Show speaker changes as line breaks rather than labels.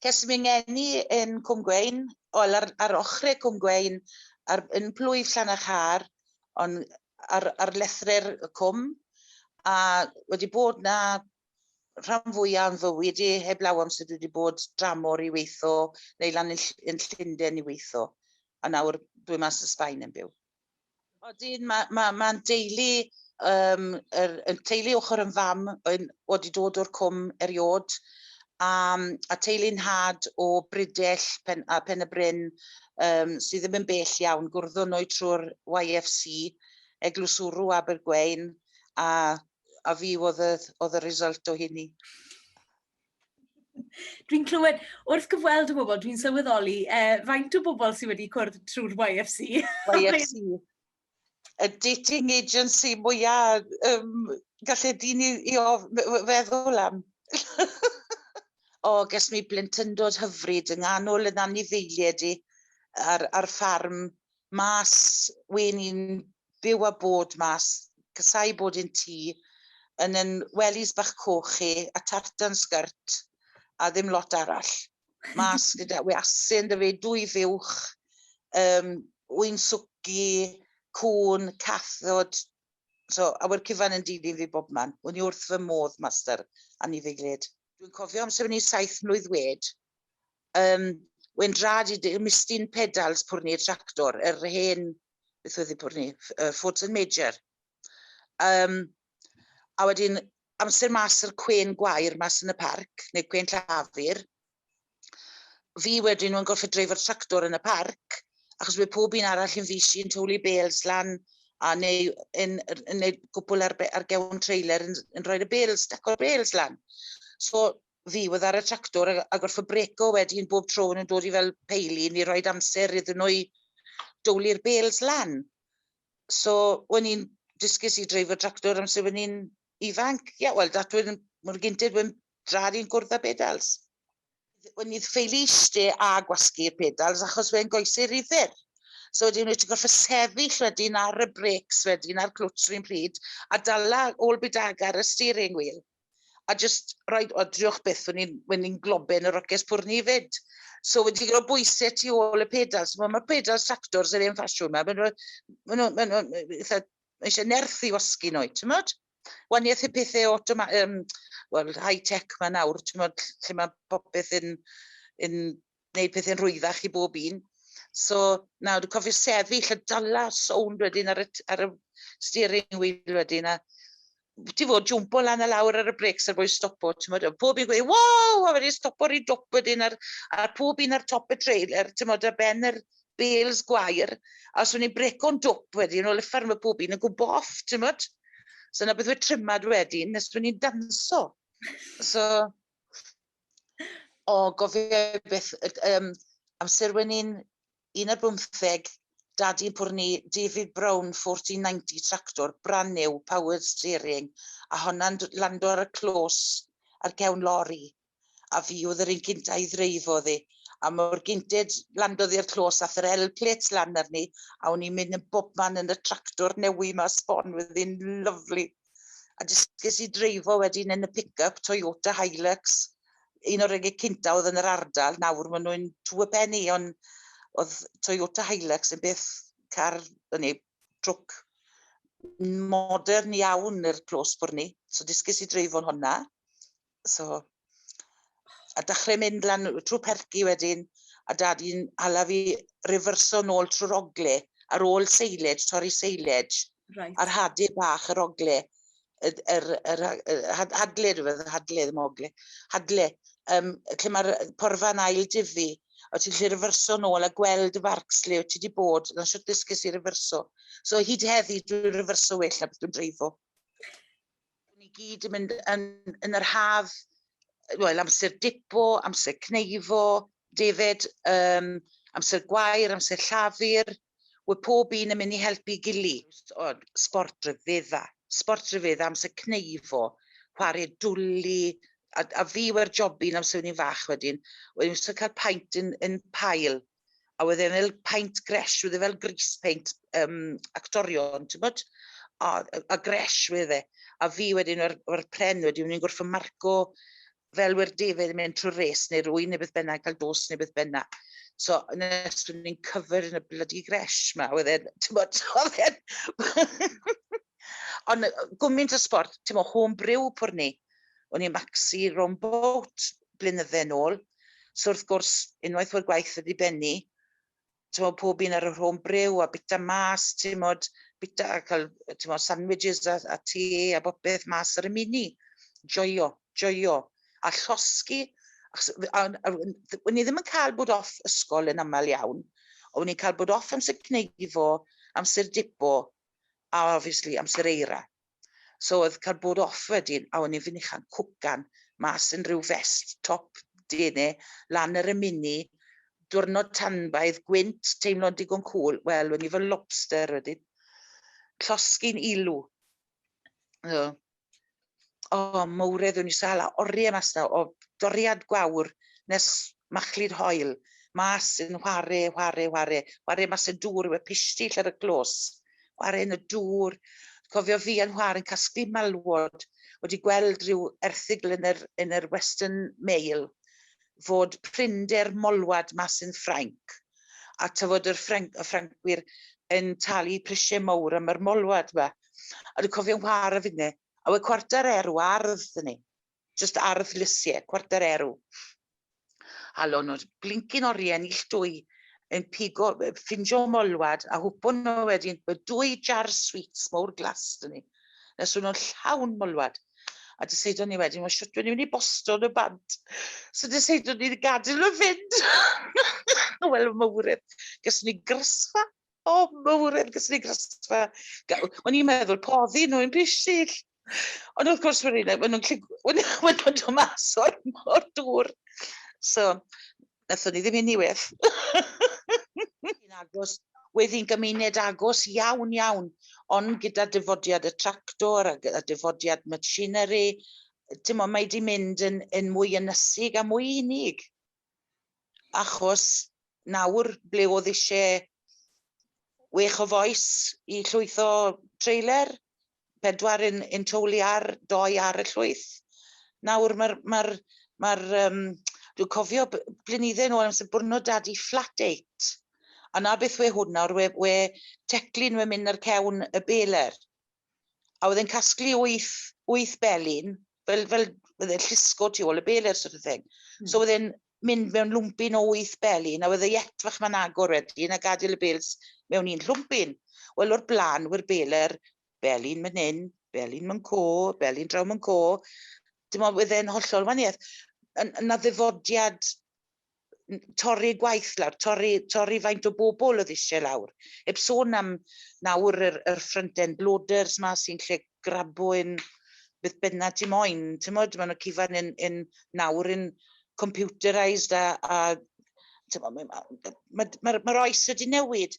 Ces i fy ngeni yn Cwm Gwein, wel ar ochrau Cwm Gwein, yn plwyf Llanachar, ond ar lethrau'r cwm, a wedi bod na rhan fwyaf yn fywyd i, heblaw amser dwi wedi bod dramor i weitho, neu lan yn Llundain i weitho, a nawr dwi mas yn Sbaen yn byw. Odyn, ma deulu, y teulu ochr yn fam wedi dod o'r cwm eriod, a teulu nhad o Brydell a Pen y Bryn, sydd ddim yn bell iawn, gwrddon nhw trwy'r YFC, Eglwyswrw Abergwein, a fi oedd y result o hynny.
Dwi'n clywed, wrth gyfweld y bobl, dwi'n sylweddoli faint o bobl sydd wedi cwrdd trwy'r YFC.
YFC. Y dating agency mwyaf gallai dyn i feddwl am. O, ges mi blentyndod hyfryd yng nghanol yn anifeiliaid i ar ffarm mas, wen i'n byw a bod mas, casau bod yn tŷ, yn wellies bach coch i, a tartan skirt, a ddim lot arall. Mas gyda we asyn 'da fi, 2 fuwch, wyn swci, cwn, cathod. So, a we'r cyfan yn dilyn fi bob man. O'n i wrth fy modd, master, anifeiliaid. Dwi'n cofio amser o'n i 7 mlwydd wed, we'n drad i mistyn pedals pwrnu'r tractor, yr hen, beth oedd i pwrnu, Fordson Major. A wedyn, amser mas yr cwen gwair mas yn y parc, neu cwen llafur, fi wedyn nhw'n gorfod dreifo'r tractor yn y parc, achos mae pob un arall yn fisi yn towlu bales lan, a neu yn neud cwpl ar gewn trailer yn rhoi'r bales, staco'r bales lan. So fi oedd ar y tractor a gorfod breco wedyn bob tro nhw'n dod i fel peilin i roed amser iddyn nhw i dowlu'r bales lan. So, o'n i'n dysgus i dreifo tractor amser o'n i'n ifanc. Ie, yeah, wel, dat wedyn, mor gynted wedyn drad i'n cwrdd â pedals. O'n i'n ffeili eiste a gwasgu'r pedals achos fe'n goesau rhy fyr. So wedyn wyt ti'n gorfod sefyll wedyn ar y brakes wedyn a'r clwtch rhywun pryd a dala ôl bydag ar y steering wheel. A just rhaid, o driwch byth, o'n i'n globen y roces pwrni fyd. So wedi gyda bwysau tu ôl y pedals. So, mae'r pedals tractors yr un ffasiwn yma. Mae eisiau nerth i wasgu nhw, ti'n modd? Waniaeth y pethau well, high-tech ma nawr, ti'n modd, lle mae popeth yn gwneud pethau'n rhwyddach i bob un. So, nawr, dwi'n cofio sefyll a dala sownd wedyn ar y steering wheel wedyn, a ti fod jwmpo lan a lawr ar y brakes ar bwys stopo, ti'n modd, pob un gweud, wow, a wedi stopo rhy dop wedyn ar pob un ar top y trailer, ti'n modd, ar ben yr bales gwair, a os o'n i'n breco'n dop wedyn, o liffarn mae pob un yn gwbo off, ti'n modd. So na beth wedi trymad wedyn, nes o'n i'n danso. So, o, gofio beth, amser when i'n 15, dadi'n pwrnu David Brown 1490 tractor, brand new, powered steering, a honna'n lando ar y clos ar cewn lori. A fi oedd yr un cynta i ddreifo ddi. A mor gynted landodd i'r clos, ath yr L-plates lan arni, a o'n i'n mynd yn bobman yn y tractor newi ma sbon, oedd hi'n lyfli. A dysges i dreifo wedyn yn y pick-up Toyota Hilux, un o'r rhai cynta oedd yn yr ardal, nawr maen nhw'n two a penny, ond oedd Toyota Hilux yn beth car, neu trwc modern iawn i'r clos bwrni. So dysges i dreifo'n hwnna. So, a dechrau mynd lan trwy perci wedyn, a dadi'n hala fi referso nôl trwy'r ogle, ar ôl silage, torri silage,
Right.
A'r hadu bach yr ogle, yr hadle, dwi'n feddwl, hadle ddim ogle, hadle, lle mae'r porfa'n ail dyfu, o ti'n gallu referso nôl a gweld y farcs lle wyt ti wedi bod, na siwt ddysgus i referso. So hyd heddi dwi'n referso well na beth dwi'n dreifo. Ni gyd yn mynd yn yr haf, wel, amser dipo, amser cneifo, David, amser gwair, amser llafur, we pob un yn mynd i helpu gili. O, sport rhyfedda, sport rhyfedda, amser cneifo, chwarae dwli, a fi we'r jobyn amser o'n i'n fach wedyn, wedyn wastad cael paent yn pail, a wedd e fel paent gresh, wedd e fel grease paint actorion, ti'n bod? A gresh wedd e. A fi wedyn, o'r pren wedyn, o'n i'n gorfod marco Fel wy'r defyd yn mynd trwy'r res neu rwy'n neu beth bynnag, cael dos neu beth bynnag. So, nes o'n i'n covered yn y bloody gresh ma, oedd e'n, ti'n bod, oedd e'n... Ond gwmynt o sport, ti'n bod, home brew pwr ni. O'n i'n maxi round boat blynydde nôl. So wrth gwrs, unwaith o'r gwaith wedi bennu, ti'n bod, pob un ar yr home brew a bita mas, ti'n bod, bita a cael, ti'n bod, sandwiches a te a bopeth mas ar y mini. Joio, joio. A llosgi, achos, a o'n i ddim yn cael bod off ysgol yn aml iawn, o'n i'n cael bod off amser cneifo, amser dipo, a obviously amser eira. So oedd cael bod off wedyn, a o'n i'n fynychan cwcan mas yn rhyw vest top dene, lan ar y mini, diwrnod tanbaedd, gwynt, teimlo'n digon cool. Wel, o'n i fel lobster wedyn. Llosgi'n ilw. So, o, mawredd o'n i sal a oriau mas na, o doriad gwawr nes machlud hoel, mas yn whare, whare, whare, whare mas y dŵr, yw e pistill ar y clos, whare yn y dŵr. Cofio fi yn whare yn casglu malwod, wedi gweld rhyw erthygl yn yr Western Mail fod prinder molwad mas yn Ffrainc, a tyfod y Ffrancwyr yn talu prisiau mawr am yr molwad yma. A dwi'n cofio'n whare finne, a we cwarter erw ardd dyn ni. Just ardd lysiau, cwarter erw. A lon nhw blincyn oriau ill dwy yn pigo, ffindio molwad a hwpo nhw wedyn, y dwy jar sweets mawr glas dyn ni. Nes nhw'n llawn molwad. A dyseidon ni wedyn, wel, siwt dwi'n mynd i bosto yn y bant. So dyseidon ni gadael nhw fynd. Wel, mawredd. Gyswn ni grysfa. O, mawredd, gyswn ni grysfa. O'n i'n meddwl poddi nhw'n pisill. Ond wrth gwrs, maen nhw'n dod mas o'r dŵr. So, nathon ni ddim unwaith. Agos, wedd hi'n gymuned agos iawn iawn, ond gyda dyfodiad y tractor a dyfodiad machinery, ti'n mo, mae di mynd yn mwy ynysig a mwy unig. Achos nawr ble oedd eisiau 6 o fois i llwytho trailer, 4 yn towlu ar, 2 ar y llwyth. Nawr mae'r, ma dwi'n cofio blynydde nôl amser bwrno dadi flat eight. A na beth we hwn nawr, we teclyn we mynd ar cewn y beler. A oedd e'n casglu wyth belyn, fel oedd e'n llusgo tu ôl y beler sort of thing. So oedd e'n mynd mewn lwmpyn o wyth belyn, a oedd e iet fach ma'n agor wedyn, a gadael y bels mewn un llwmpyn. Wel, o'r blaen, we'r beler, belyn mynd hyn, belyn mewn co, belyn draw mewn co. Dim ond oedd e'n hollol wahaniaeth. Yna ddefodiad torri gwaith lawr, torri faint o bobl oedd eisiau lawr. Heb sôn am nawr yr front-end loaders ma sy'n lle grabo yn beth bynnag ti moyn. Ti'n modd, maen nhw cyfan yn nawr yn computerised a ti'n modd, mae'r oes wedi newid.